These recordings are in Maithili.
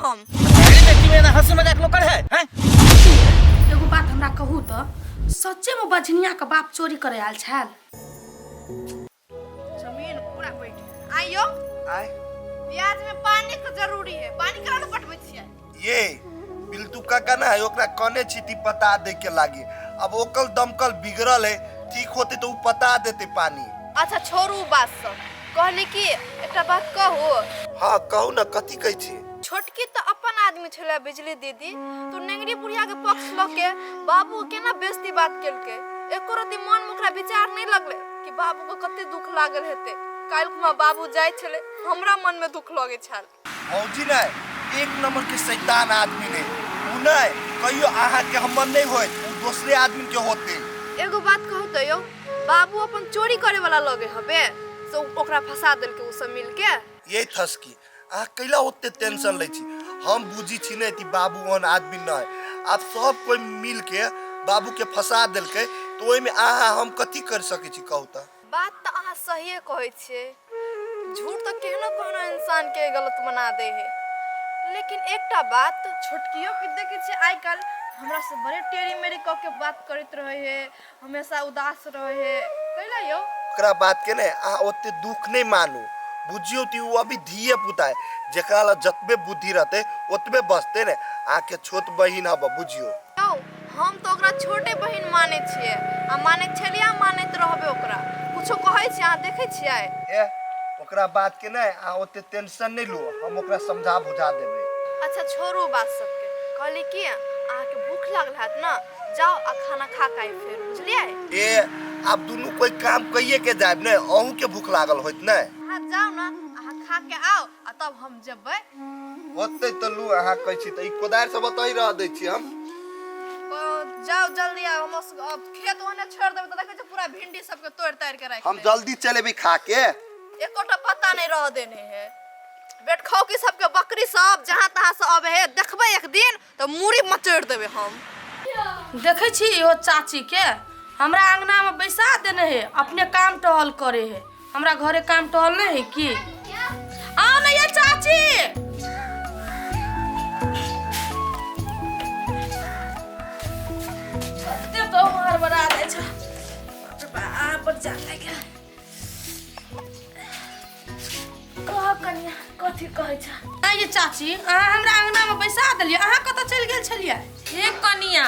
हम। अरे बेटी में ना हंसी मजाक लोग करे है हैं? एगो बात हमरा कहू तऽ सच्चे में बझनिया के बाप चोरी करे आयल छल? जमीन पूरा पैठ आइयो। आय। प्याज में पानी के जरूरी है, पानी केना ने पटबै छियै? ये बिल्टू काका ना है, ओकरा कने छी पता दे के लागी। अब ओकल दमकल बिगड़ल है, ठीक होते तो उ पता देते पानी। अच्छा छोड़ू बात सब, कहली कि एकटा बात कहू? हाँ कहू ना, कथी कहै छी? छोटकी तऽ अपन आदमी छलै बिजली दीदी, तो नेंगरी बुढ़िया के पक्ष लऽ के बाबू के केना बेइज्जती बात केलकै। एको रत्ती मन में ओकरा विचार नहीं लगलै कि बाबू के कते दुख लागल हेतै। काल्हि खुमा बाबू जाइ छलै, हमरा मन में दुख लगै छल। भौजी नहीं एक नंबर के शैतान आदमी नहीं, उ नहीं कहियो अहाँ के हमर नहीं होत, उ दोसरे आदमी के होते। एगो बात कहू तो यौ, बाबू अपन चोरी करे वाला लगे हबे, से ओकरा फंसा देलकै उ सब मिल के। ये थसकी अहाँ कैला ओते टेंशन लै छी? हम बुझी छी नहीं कि बाबू ओहन आदमी नहीं। आब सब कोई मिल के बाबू के फंसा देलकै तो ओहिमे अहाँ हम कथी कर सकै छी कहू तऽ? बात तऽ अहाँ सहिए कहै छियै, झूठ तऽ केहनो केहनो इंसान के गलत बना दे है, लेकिन एकटा बात छोटकियो के देखै छियै आइ काल्हि हमरा से बड़े टेढ़ी मेढ़ी कऽ के बात करैत रहै है, हमेशा उदास रहे है, कैला यौ? ओकरा बात के ने अहाँ ओते दुख नहीं मानू, बुझियो कि उ अभी धिये पुता है, जेकरा ला जतबे बुद्धि रहते ओतबे बचते ने। अहाँ के छोट बहिन हब बुझियो। यौ हम तऽ ओकरा छोटे बहिन मानै छियै, आ मानैत छलियै आ मानैत रहबै ओकरा। कुछो कहै छियै अहाँ देखै छियै? ए ओकरा बात के ने अहाँ ओते टेंशन नहीं लू, हम ओकरा समझा बुझा देबै। अच्छा छोड़ू बात सबके, कहली कि अहाँके भूख लागल हैत ने, जाओ आ खाना खा के आबि फेर, बुझलियै? ए आब दुनू कोई काम कइए के जायब ने, अहूँ के भूख लागल होइत ने? अहाँ जाओ ने, अहाँ खा के आओ आ तब हम जेबै। होतै तऽ लू, अहाँ कहै छी तऽ ई कोदारि सब ओतहि रह दै छी हम। ओ, जाओ जल्दी आओ, हम खेत ओहने छोड़ देबै तऽ देखै छी पूरा भिंडी सबके तोड़ि ताड़ि के राखि हम लेब। जल्दी चलेबै खा के। एकोटा पत्ता नहीं रह देने है। बेटखौकी सबके बकरी सब जहाँ तहाँ से अबे है, देखबै एक दिन तऽ मूड़ी मचोड़ि देबै हम। देखै छी इहो चाची के हमरा अंगना में बैसा देने है, अपने काम टहल करे है, हमरा घरे काम टहल नहीं है की? आओ ना ये चाची। कते तो हड़बड़ा दै छै, बाप रे बाप, बड़ जान लागि गेल। कह कनिया, कथी कहै छ? आ ये चाची, अहाँ हमरा अंगना में बैसा देलियै, अहाँ कतऽ चलि गेल छलियै? हे कनिया,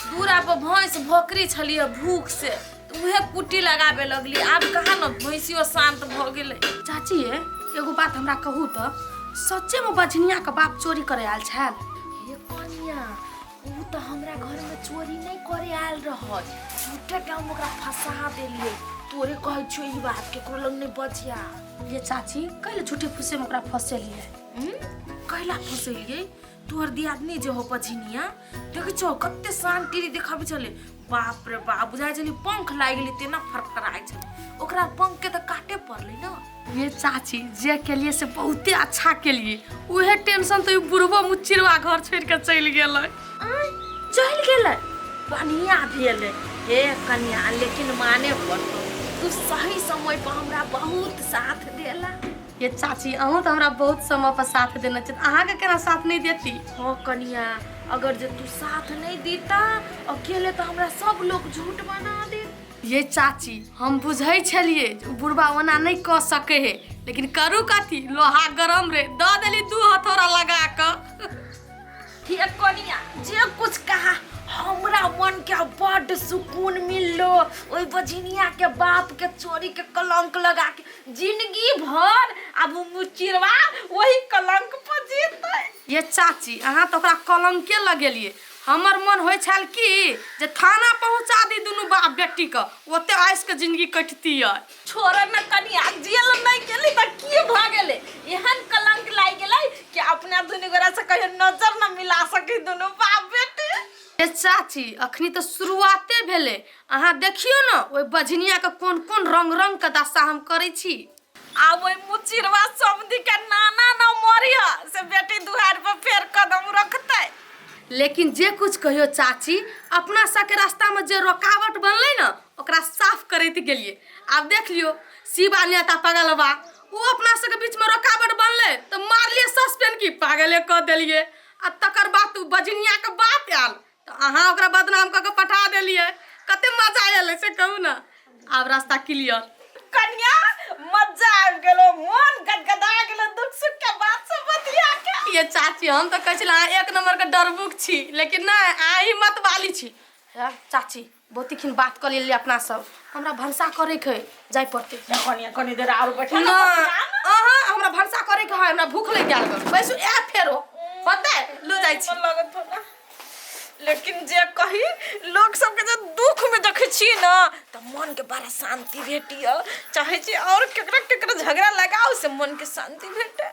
दूरा पर भैंस भोकरी छलियै भूख से, तऽ उहे कुट्टी लगाबे लगली, आब कहाँ न भैंसियो शांत भऽ गेलै। चाची ये एगो बात हमरा कहू तऽ सच्चे में बझनिया के बाप चोरी करे आयल छल? हे कनिया, उ तऽ हमरा घर में चोरी नहीं करे आयल रहै, झूठे के हम ओकरा फंसा देलियै। तोरे कहै छियौ ई बात, केकरो लग नहीं बजिया। ये चाची कैले झूठे फूसे में ओकरा फंसेलियै? कैला फंसेलियै? तोहर दियादनी जे हो बझनिया, देखै छौ कते शांति देखाबै छलै, बाप रे बाप, बुझाइ छलै पंख लागि गेलै तेना फरफराइ छलै। ओकरा पंख के तऽ काटे पड़लै ने। ये चाची जे केलिए से बहुते अच्छा केलिए, उहे टेंशन तो ई बुढ़बो मुचिरवा घर छोड़ के चलि गेलै। आँय चलि गेलै, बढ़िया भेलै। हे कनिया, लेकिन माने पड़तौ, तू सही समय पर हमरा बहुत साथ देला। ये चाची अहूँ तऽ हमरा बहुत समय पर साथ देने छी, अहाँके केना साथ नहीं देती? हाँ कनिया, अगर जे तू साथ नहीं देता अकेले तऽ हमरा सब लोग झूठ बना देत। ये चाची हम बुझै छलियै जे उ बुढ़बा ओना नहीं कऽ सकै है, लेकिन करू कथी, लोहा गरम रे, दऽ देली 2 हथौड़ा लगा कऽ। हे कनिया, जे कुछ कहा हमरा मन के बड्ड सुकून मिललो। ओहि बझिनिया के बाप के चोरी के कलंक लगा के जिंदगी भर आब उ मुचिरवा वही कलंक पर जीतै। ये चाची अहाँ तऽ ओकरा कलंके लगेलियै, हमर मन होइ छल कि जे थाना पहुँचा दी दुनू बाप बेटी के, ओते आइस के जिंदगी कटती है। छोड़ न कनिया, जेल नहीं गेली तऽ की भऽ गेलै, एहन कलंक लागि गेलै कि अपना दुनू गोरा से कहियो नजर न मिला सकी दुनू बाप बेटी। ए चाची अखनी तऽ शुरुआते भेलै, अहाँ देखियौ ने ओहि बझनिया के कोन कोन रंग रंग के दशा हम करै छी। आब ओहि मुचिरवा समधि के नाना न मरिह से बेटी दुआर पर फेर कदम रखतै। लेकिन जे कुछ कहियो चाची, अपना सबके रास्ता में जे रुकावट बनलै ने ओकरा साफ करैत गेलियै। आब देख लियौ शिवा नेता पगलवा ओ अपना सबके बीच में रुकावट बनलै तऽ मारलियै सस्पेंड की पागले कऽ देलियै आ तकर बाद ओ बजनिया के बात आयल तऽ अहाँ ओकरा बदनाम कऽ के पठा देलियै। कते मजा आयल से कहू ने। आब रास्ता क्लियर। कनिया मजा आबि गेलो, मन गदगदा गेलो दुख सुख के बात सब बतिया के। ये चाची हम तऽ कहै छलै अहाँ एक नंबर के डरबुक छी, लेकिन नहि, अहाँ हिम्मत वाली छी। हे चाची बहुत खिन बात कऽ लेलियै अपना सब, हमरा भनसा करे के है, जाय पड़तै। कनिया कनी देर आरो बैठा ना, अहाँ हमरा भनसा करे के है, हमरा भूख लागि गेल गन। बैसू ए फेरो होतै लू जाइ छी। लागत हो ना। लेकिन जे कही लोग सबके जे दुख में देखे छी ना तो मन के बड़ा शांति भेटिय। चाहे छी और केकरा केकरा झगड़ा लगाओ से मन के शांति भेटे।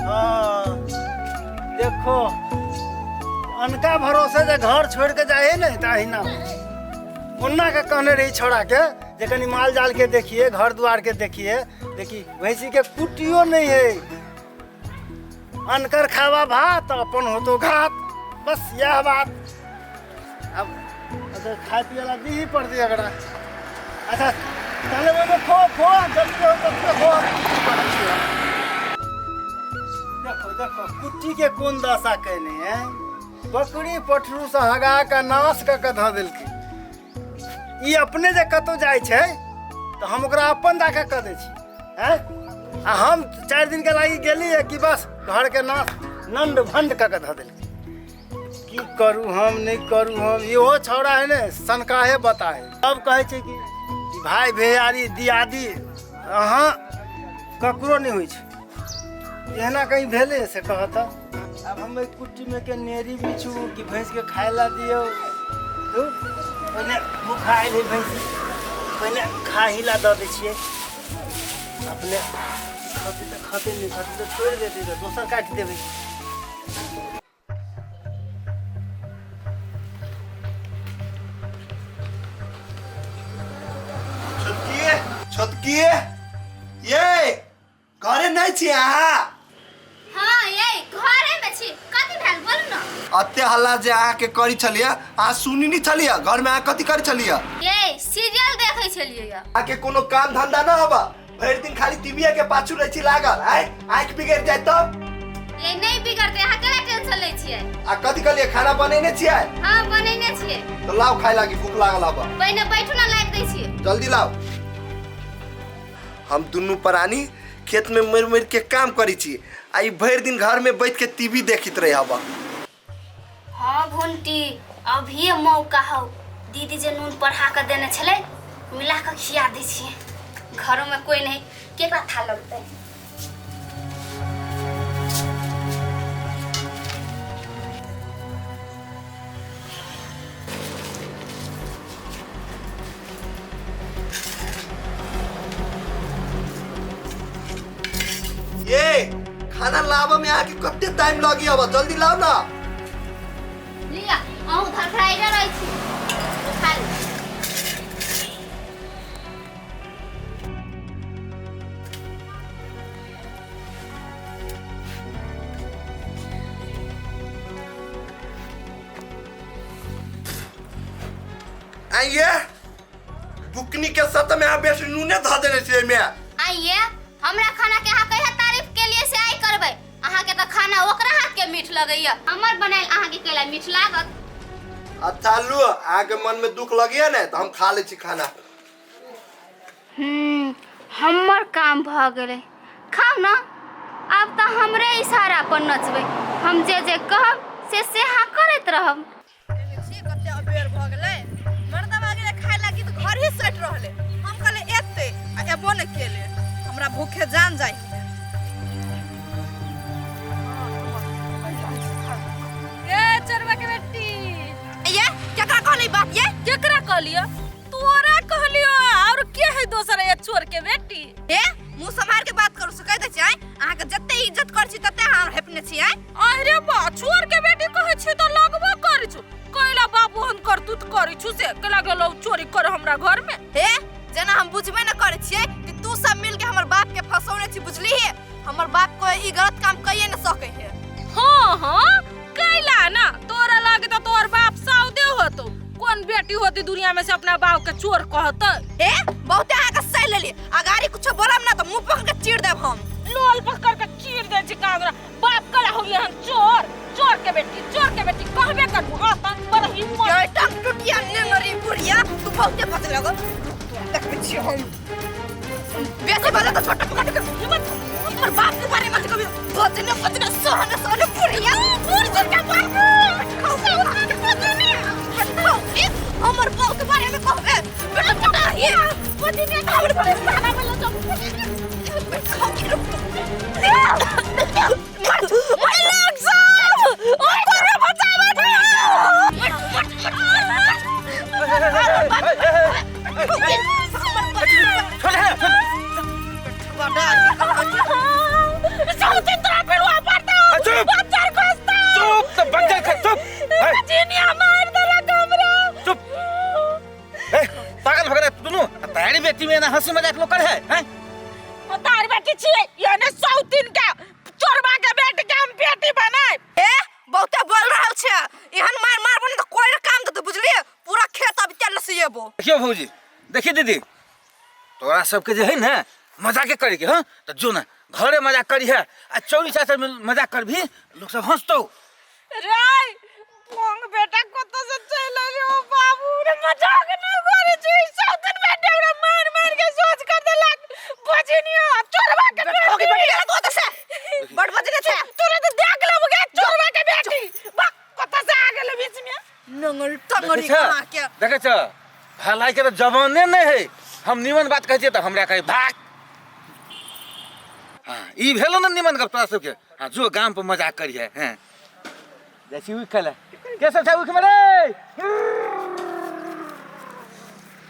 हाँ, देखो अनका भरोसे जे घर छोड़ के जाए ने त अहिना ओन्ना के कहने रही छोड़ा के जे कनी माल जाल के देखिए, घर द्वार के देखिए, देखी भैंसी के कुटियो नहीं है। अनकर खावा भात अपन हो तो घात, बस यह बात। अब अच्छा खाए पिए ला दी ही पड़ती अगड़ा। अच्छा चले वो खो खो जल्दी हो तो खो। देखो देखो कुट्टी के कोन दशा कैने है, बकरी पठरू से हगा के नाश क के धऽ देलकै। ई अपने जे कतौ जाइ छै तऽ हम ओकरा अपन दऽ के कऽ दै छी हैं, आ हम 4 दिन के लागी गेली कि बस घर के नाश नंड भंड कऽ के धऽ देलकै। की करू हम, नहीं करू हम, इहो छौड़ा है ने सनकाहे बताए। सब कहै छै कि भाई भैयारी दियादी अहाँ ककरो नहीं होइ छै, एहना कहीं भेलै से कहत। अब हम एहि कुट्टी में के नेरी बिछू कि भैंस के खाय ला दियौ, पहिले भूखा आयल है भैंस, पहिले खाही ला दऽ दै छियै, अपने खतै तऽ खतै, नहि खतै तऽ छोड़ि देतै तऽ दोसर काटि देबै। छोटकी, छोटकी, ये घरे नहीं छी अहाँ? हाँ ये घरे में छी। कथी भेल बोलू ना। अते हल्ला जे अहाँ के करी छलियै, अहाँ सुनी नहीं छलियै? घर में अहाँ कथी करी छलियै? ये सीरियल देखै छलियै। अहाँ के कोनो काम धंधा ना हबा, भरि दिन खाली टीवी के पाछू रहै छी लागल, आय आँखि बिगड़ जाय तब? ये नहीं बिगड़ते, अहाँ केना टेंशन लै छियै? आ कथी कहलियै खाना बनेने छियै? हाँ बनेने छियै। तो लाओ खाय लागी, भूख लागल हबा। पहिने बैठू ना, लाबि दै छियै। जल्दी लाओ। हम दुनू प्राणी खेत में मरि मरि के काम करै छी आ ई भरि दिन घर में बैठ के टीवी देखैत रहे हबा। हाँ भुंटी अभी मौका हौ, दीदी जे नून पढ़ा के देने छलै मिला के खिया दै छियै। घरों में कोई नहीं, केकरा था लगतै। ये खाना लाबऽ में अहाँके कते टाइम लगी हबा, जल्दी लाओ ना। लिया अहूँ धड़फड़ाइले रहै छी, खा ली। आइए बुकनी के साथ में अहाँ बेसी नूने धऽ देने छियै एहिमे। आइए हमरा खाना के अहाँ कहिया तारीफ के लिए से आई करबै? अहाँ के तऽ खाना ओकरा हाथ के मीठ लगैया, हमर बनायल अहाँ के कैला मीठ लागत? अच्छा लू, अहाँ के मन में दुख लगिए ने तऽ हम खा लै छी खाना। हमर काम भऽ गेलै, खाउ ना। आब तऽ हमरे इशारा पर नचबै, हम जे जे कहब से से अहाँ करैत रहब। देखै छियै कते अबेर भऽ गेलै, मर्दबा गेलै खाय लागी तऽ घर ही सटि रहलै। हम कहले एतै आ एबो नहि केलै, हमरा भूखे जान जाइ। ए चोरबा के बेटी, ये केकरा कहली बात? ये केकरा कहलियो? तोरा कहलियो, और के है दोसर? ये चोर के बेटी। ए मुंह सम्हार के बात करू से कहि दै छियै, अहाँके जते इज्जत करै छी तते अहाँ हेपने छियै। अरे बा चोर के बेटी कहै छी तऽ लगबो करै छु। कैला बाबू हम करतूत करै छु से कैला गेलौ चोरी कर हमरा घर में? हे जेना हम बुझबे न करै छियै कि तू सब मिल के हमर बाप के फसौने छी, बुझली? हे हमर बाप कोई ई गलत काम कइए न सकै है। हाँ हाँ कैला ना तोरा दुनिया में से अपना बाप के चोर कहतै। ए बहुते अहाँ के सह लेलिए, अगाड़ी कुछो बोलब ना तो मुंह पकड़ के चीर देब हम। लोल पकड़ के चीर दे छी कांगरा बाप कला होइए हन चोर, चोर के बेटी, चोर के बेटी कहबे करबू। हां त बड़ हिम्मत। ये टंग टूटिया नेंगरी बुढ़िया, तू बहुते बजले गो। देखबै छियै हम बेसी बजल तो छोटा पकड़ के हिम्मत हमर बाप के बारे में कभी बजने बजने सहने सहने बुढ़िया बुढ़ के बाप खाओ खाओ हमर बाप के बारे में कहबे बेटा टूटा ये बजने का हमर बाप खाना बोलो तो खाओ की रुक मर मर लोग सब ओ कोरे बचावे छोड़ है छोड़। सौते तोरा पेड़वा पड़ता चुप बच्चर खोजता चुप तो बच्चर खा चुप। बजनिया मार देलक हमरा। चुप ए पागल भगरे दुनू तारी बेटी में ना हंसी मजाक लोग कर है हैं? तार बेटी छियै यानी सौतीन के चोरबा के बेटी के हम बेटी बनाए। ए बहुते बोल रहल छै, एहन मार मार बने त कोई काम देते बुझलिए, पूरा खेत अब तेल सिएबो। देखियो भौजी, देखिए दीदी, तोरा सबके जे है ना मजाके करे के। हाँ तो जो ना घरे मजाक करी है आ चौरी चाचा में मजाक कर भी लोग सब हंसतो। राय पोंग बेटा कत से चल रे ओ बाबू रे मजाक न करे छी सौतीन बेटी हमरा मार मार के सोच कर देलक बजनिया चोरबा के होगी बेटी। बड़ी गलत होत से बड़ बजने छै तोरा तो देख लेबो गे चोरबा के बेटी बा कत से आ गेल बीच में नंगल टंगरी देखे छ? कहाँ के। देखे छ भलाई के तो जवाने नहीं है, हम निमन बात कहै छियै तऽ हमरा कहै भाग। हाँ ई भेलो ना निमन गप तोरा सबके। हाँ जो गाम पर मजाक करिहे। हैं जैसी उख खेले के सब छै उख में रे।